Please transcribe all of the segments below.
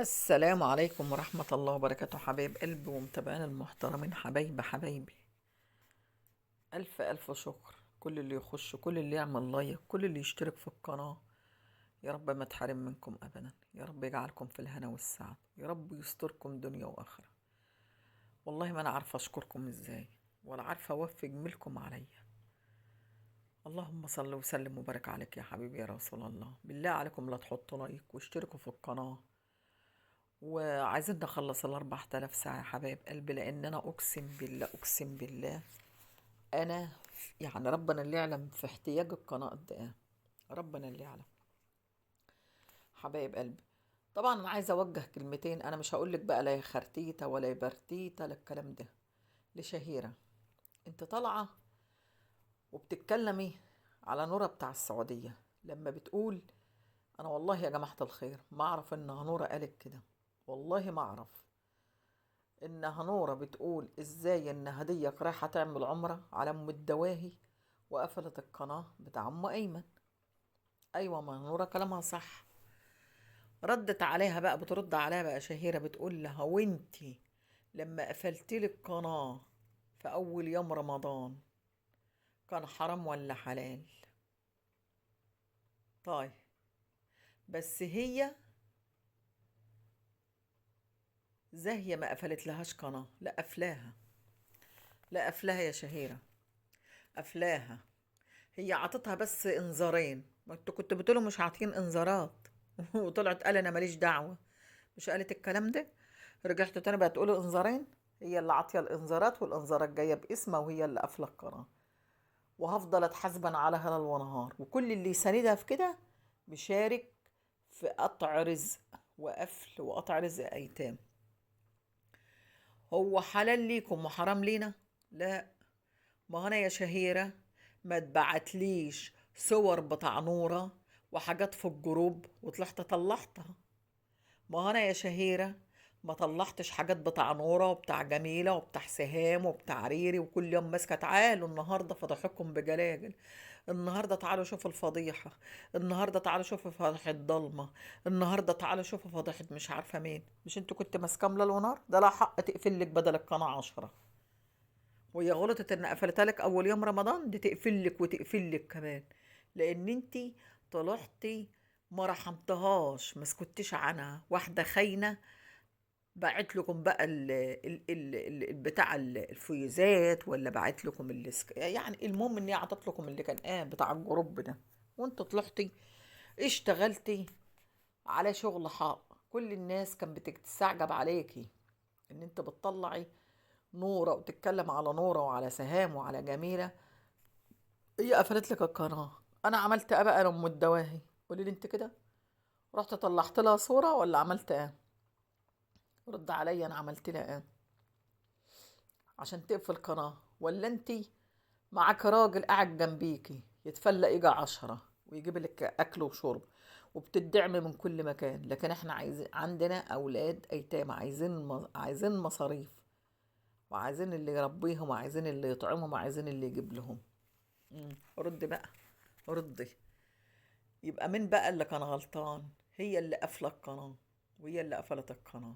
السلام عليكم ورحمة الله وبركاته، حبايب قلبي ومتابعين المحترمين، حبايبي حبايبي، ألف ألف شكر. كل اللي يخش، كل اللي يعمل لايك، كل اللي يشترك في القناة، يا رب ما تحرم منكم أبدا، يا رب يجعلكم في الهنا والسعد، يا رب يستركم دنيا وآخرة. والله ما أنا عارفة أشكركم إزاي، ولا عارفة أوفي جميلكم عليا. اللهم صل وسلم وبارك عليك يا حبيبي يا رسول الله. بالله عليكم لا تحطوا لايك واشتركوا في القناة، وعايزين نخلص 4000 ساعة يا حبايب قلبي، لأن أنا أقسم بالله أقسم بالله أنا يعني ربنا اللي يعلم في احتياج القناة قد إيه، ربنا اللي يعلم حبايب قلبي. طبعا أنا عايزة أوجه كلمتين، أنا مش هقولك بقى لا يا خرتيتة ولا يا برتيتة لا الكلام ده، لشهيرة. أنت طالعة وبتتكلمي على نورة بتاع السعودية لما بتقول أنا والله يا جماعة الخير ما أعرف إنها نورة قالت كده، والله ما أعرف إنها نورة بتقول إزاي إن هدية رايحة تعمل عمرة على أم الدواهي وقفلت القناة بتاع أم أيمن. أيوة ما نورة كلامها صح. ردت عليها بقى، بترد عليها بقى شهيرة بتقول لها وانتي لما قفلتي لي القناة في أول يوم رمضان كان حرام ولا حلال؟ طيب بس هي زاهية ما قفلت لهاش قناة، لا قفلاها، لا قفلاها يا شهيرة، قفلاها. هي عطتها بس انذارين، ما انتوا كنتوا بتقولوا مش عاطين انذارات وطلعت قال انا ماليش دعوة، مش قالت الكلام ده؟ رجعتوا تاني بقى تقولوا انذارين. هي اللي عاطية الانذارات، والانذارات جاية باسمها، وهي اللي قافلة القناة، وهفضل اتحاسبن على هلال ونهار، وكل اللي يساندها في كده مشارك في قطع رزق وقفل وقطع رزق ايتام. هو حلال ليكم وحرام لينا؟ لا، ما انا يا شهيرة ما تبعتليش صور بتاع نورة وحاجات في الجروب وطلعت طلعتها. ما انا يا شهيرة ما طلعتش حاجات بتاع نورة وبتاع جميلة وبتاع سهام وبتاع ريري، وكل يوم ماسكة تعالوا النهاردة فضحكم بجلاجل، النهاردة تعالوا شوفوا الفضيحة، النهاردة تعالوا شوفوا فضيحة ضلمة، النهاردة تعالوا شوفوا فضيحة مش عارفة مين. مش انتوا كنت ماسكة ليل ونهار؟ ده لا حق تقفل لك بدل القناة 10، وهي غلطت ان قفلتها لك اول يوم رمضان، دي تقفل لك وتقفل لك كمان، لان انتي طلعتي ما رحمتهاش، ما سكتيش عنها، واحدة خاينة. بعت لكم بقى ال ال ال ال بتاع الفيوزات، ولا بعت لكم يعني المهم ان هي عطت لكم اللي كان بتاع الجروب ده، وانت طلعتي اشتغلتي على شغل حق. كل الناس كان بتستعجب عليكي ان انت بتطلعي نورة وتتكلم على نورة وعلى سهام وعلى جميلة، هي قفلت لك القناة. انا عملت ايه بقى انا ام الدواهي؟ قولي لي انت كده، رحت طلعت لها صورة ولا عملت ايه؟ رد عليا، انا عملت لها ايه عشان تقفل قناة؟ ولا انتي معاك راجل قاعد جنبيكي يتفلق يجي 10 ويجيب لك اكل وشرب وبتدعمي من كل مكان، لكن احنا عايزين، عندنا اولاد ايتام، عايزين مصاريف، وعايزين اللي يربيهم، وعايزين اللي يطعمهم، وعايزين اللي يجيب لهم. رد بقى، ردي. يبقى مين بقى اللي كان غلطان؟ هي اللي قافله القناه، وهي اللي قفلت القناه،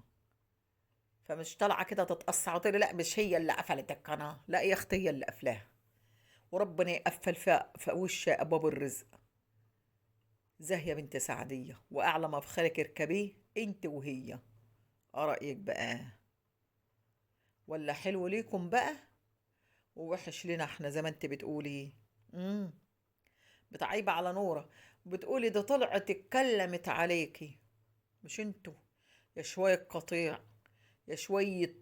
فمش طالعه كده تتقصع وتقولي لا مش هي اللي قفلت القناه، لا يا اختي هي اللي قفلاها، وربنا يقفل في وش ابواب الرزق. زاهيه بنت سعديه، واعلى ما في خيرك اركبيه انت وهي. ايه رايك بقى؟ ولا حلو ليكم بقى ووحش لنا احنا زي ما انت بتقولي؟ بتعيب على نورة وبتقولي ده طلعت اتكلمت عليكي. مش انتوا يا شوية قطيع، يا شوية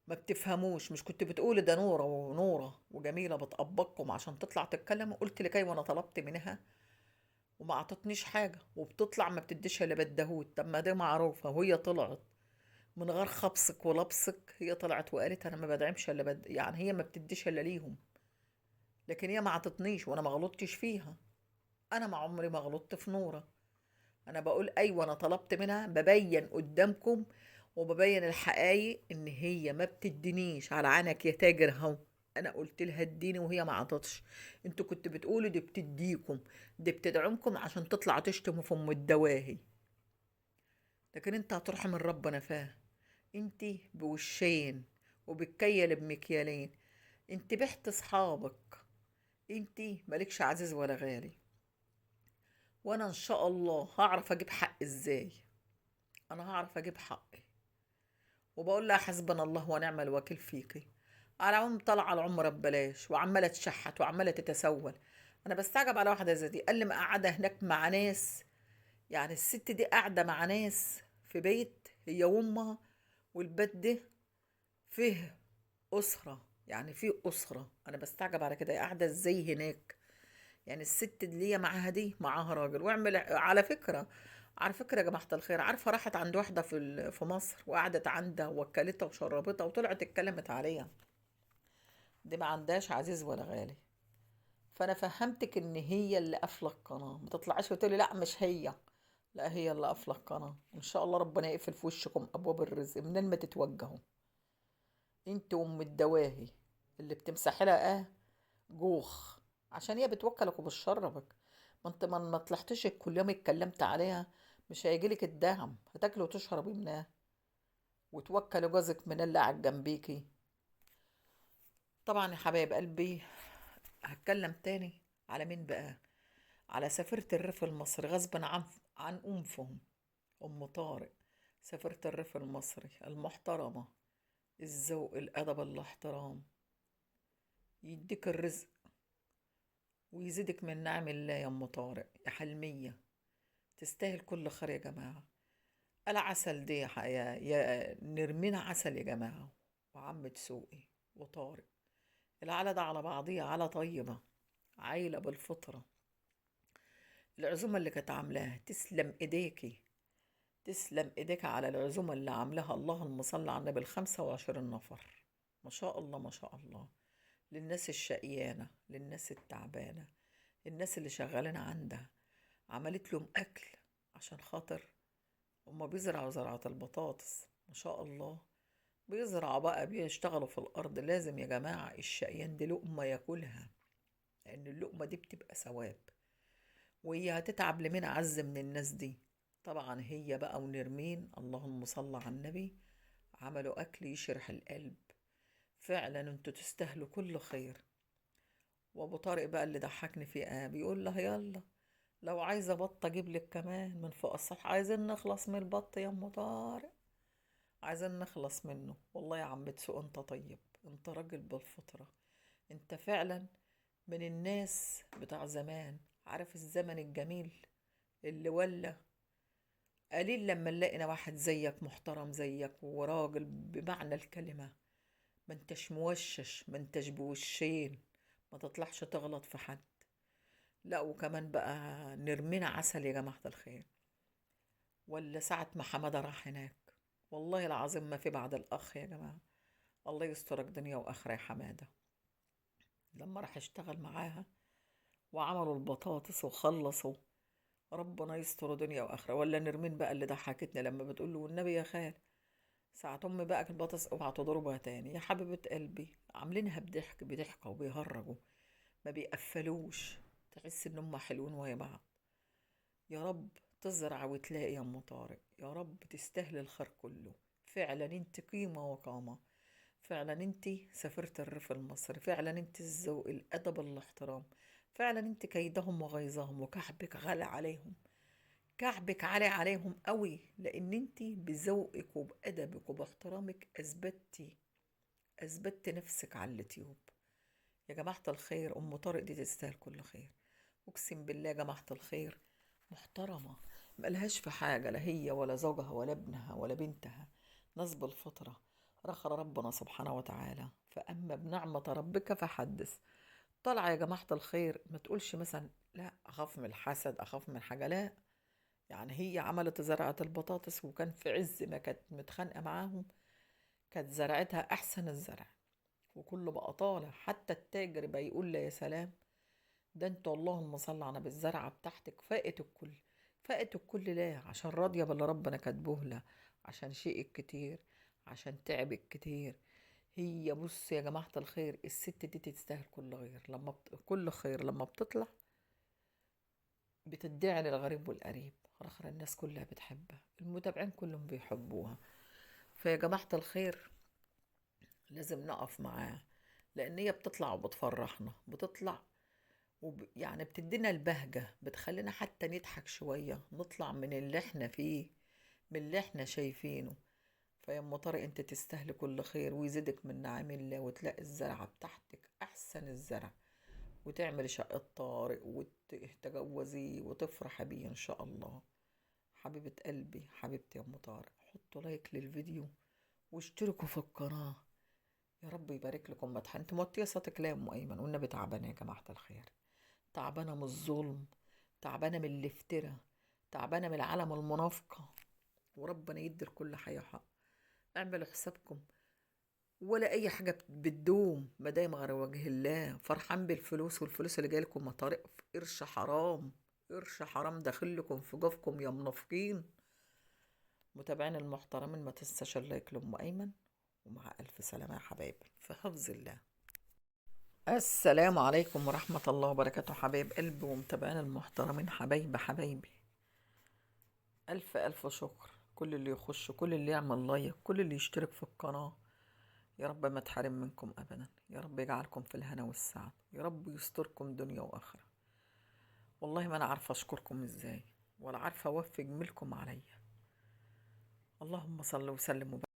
ما بتفهموش، مش كنت بتقولي ده نورة ونورة وجميلة بتقبضكم عشان تطلع تتكلم؟ قلت لك ايوه انا طلبت منها وما عطتنيش حاجة، وبتطلع ما بتديش الا بالدهوت. طب ما دي معروفة، وهي طلعت من غير خبصك ولبصك، هي طلعت وقالت انا ما بدعمش الا يعني هي ما بتديش الا ليهم، لكن هي ما عطتنيش وانا ما غلطتش فيها. انا ما عمري ما غلطت في نورة، انا بقول ايوه انا طلبت منها، ببين قدامكم وببين الحقايق ان هي ما بتدينيش. على عنك يا تاجر اهو، انا قلت لها اديني وهي ما عطتش. انتوا كنتوا بتقولوا دي بتديكم، دي بتدعمكم عشان تطلع تشتموا في ام الدواهي. لكن انت هتروح من ربنا فاه. انت بوشين وبتكيل بمكيالين، انت بعت اصحابك، انت مالكش عزيز ولا غالي. وانا ان شاء الله هعرف اجيب حق ازاي، انا هعرف اجيب حقي. وبقول لها حسبنا الله ونعم الوكيل فيكي. على العموم طالعه العمرة ببلاش وعماله تشحت وعماله تتسول. انا بستعجب على واحدة زي دي، قال لي مقعده هناك مع ناس، يعني الست دي قاعدة مع ناس في بيت هي وامها، والبيت ده فيه اسره، يعني فيه اسره. انا بستعجب على كده، قاعدة ازاي هناك؟ يعني الست اللي هي معاها دي معاها راجل. واعمل على فكرة، على فكرة يا جماعة الخير، عارفه راحت عند واحدة في مصر وقعدت عندها وكلتها وشربتها وطلعت اتكلمت عليها، دي ما عندهاش عزيز ولا غالي. فانا فهمتك ان هي اللي قافله القناة، ما تطلعش وتقولي لا مش هي، لا هي اللي قافله القناة. ان شاء الله ربنا يقفل في وشكم ابواب الرزق منين ما تتوجهوا، انت وام الدواهي اللي بتمسحي لها جوخ، عشان هي بتوكلك وبتشربك. ما انت ما طلعتش كل يوم اتكلمت عليها مش هيجيلك الدعم، هتاكلي وتشربي منها وتوكلي جوزك من اللي قاعد جنبيكي. طبعا يا حبايب قلبي هتكلم تاني على مين بقى؟ على سفيرة الريف المصري غصب عن أنفهم، أم طارق، سفيرة الريف المصري المحترمة، الذوق، الأدب، الاحترام، يديك الرزق ويزيدك من نعم الله يا أم طارق يا حلمية، تستاهل كل خير يا جماعة. العسل دي يا نرمينا عسل يا جماعة، وعم دسوقي وطارق، العلا ده على بعضيها علا طيبة، عايلة بالفطرة. العزومة اللي كانت عاملاها تسلم ايديكي، تسلم ايديك على العزومة اللي عاملاها، اللهم صل على النبي، 25 نفر ما شاء الله ما شاء الله، للناس الشقيانة، للناس التعبانة، الناس اللي شغالين عندها، عملت لهم أكل عشان خاطر هما بيزرعوا زراعة البطاطس ما شاء الله، بيزرعوا بقى، بيشتغلوا في الأرض. لازم يا جماعة الشقيان دي لقمة ياكلها، لأن اللقمة دي بتبقى ثواب، وهي هتتعب لمين عز من الناس دي. طبعا هي بقى ونرمين اللهم صل على النبي عملوا أكل يشرح القلب، فعلا انتوا تستاهلوا كل خير. وابو طارق بقى اللي ضحكني فيه بيقول له يلا لو عايزه بطه اجيب لك كمان من فوق السطح، عايزين نخلص من البط يا ام طارق، عايزين نخلص منه. والله يا عم دسوق انت طيب، انت راجل بالفطرة، انت فعلا من الناس بتاع زمان، عارف الزمن الجميل اللي ولا قليل لما نلاقينا واحد زيك محترم زيك وراجل بمعنى الكلمة، ما انتش موشش، ما انتش بوشين، ما تطلعش تغلط في حد. لا وكمان بقى نرمينا عسل يا جماعة الخير. ولا ساعة ما حمادة راح هناك، والله العظيم ما في بعد الأخ يا جماعة، الله يسترك دنيا وآخرة يا حمادة. لما راح اشتغل معاها وعملوا البطاطس وخلصوا، ربنا يستر دنيا وآخرة. ولا نرمين بقى اللي ضحكتنا لما بتقول له والنبي يا خال ساعة أمي بقى البطاطس اوعى تضربها تاني يا حبيبة قلبي، عاملينها بضحك بضحكة وبيهرجوا ما بيقفلوش، تحس ان هم حلوين ويا بعض. يا رب تزرع وتلاقي يا ام طارق، يا رب تستاهل الخير كله، فعلا انت قيمة وقامة، فعلا انت سفيرة الريف المصري، فعلا انت الذوق، الادب، الاحترام، فعلا انت كيدهم وغيظهم وكعبك غالي عليهم، كعبك عالي عليهم قوي، لان انت بذوقك وبادبك وباحترامك اثبتي نفسك على اليوتيوب. يا جماعة الخير ام طارق دي تستاهل كل خير، اقسم بالله يا جماعة الخير محترمة، ملهاش في حاجة، لا هي ولا زوجها ولا ابنها ولا بنتها، ناس بالفطرة، رخر ربنا سبحانه وتعالى، فأما بنعمة ربك فحدث. طالعة يا جماعة الخير ما تقولش مثلا لا أخاف من الحسد، أخاف من حاجة، لا، يعني هي عملت زرعة البطاطس وكان في عز ما كانت متخانقة معاهم كانت زرعتها أحسن الزرع، وكله بقى طالع، حتى التاجر بقى يقول له يا سلام ده انتوا اللهم صل على النبي الزرعة بتاعتك فاقت الكل، فاقت الكل. ليه؟ عشان راضية باللي ربنا كاتبه لها، عشان شيء كتير، عشان تعبت كتير. هي بص يا جماعة الخير الست دي تستاهل كل خير، لما كل خير لما بتطلع بتدعي للغريب والقريب. آخر الناس كلها بتحبها، المتابعين كلهم بيحبوها. فيا جماعة الخير لازم نقف معاها، لأن هي بتطلع وبتفرحنا، بتطلع يعني بتدينا البهجة، بتخلينا حتى نضحك شوية، نطلع من اللي احنا فيه، من اللي احنا شايفينه. فيا ام طارق انت تستاهلي كل خير، ويزيدك من نعيم الله، وتلاقي الزرعة بتاعتك احسن الزرع، وتعملي شقة طارق وتتجوزيه وتفرحي بيه ان شاء الله. حبيبة قلبي، حبيبتي يا ام طارق، حطوا لايك للفيديو واشتركوا في القناة، يا رب يبارك لكم. مدح انت موطيه صوتك ليه يا ام ايمن؟ والنبي تعبانة يا جماعة الخير، تعبانة من الظلم، تعبانة من الافتراء، تعبانة من العالم المنافقه، وربنا يدي لكل حي حق. اعملوا حسابكم، ولا اي حاجة بتدوم ما دايم غير وجه الله. فرحان بالفلوس، والفلوس اللي جايلكم مطارق قرش حرام، قرش حرام داخلكم في جوفكم يا منافقين. متابعين المحترمين، ما تنساش اللايك لام ايمن، ومع الف سلامه يا حبايبي، في حفظ الله. السلام عليكم ورحمة الله وبركاته حبايب قلبي ومتابعين المحترمين، حبايبي حبايبي، الف الف شكر كل اللي يخش، كل اللي يعمل لايك، كل اللي يشترك في القناة. يا رب ما تحرم منكم ابدا، يا رب يجعلكم في الهنا والسعد، يا رب يستركم دنيا واخره. والله ما انا عارفه اشكركم ازاي، ولا عارفه اوفي جميلكم عليا. اللهم صل وسلم وبارك.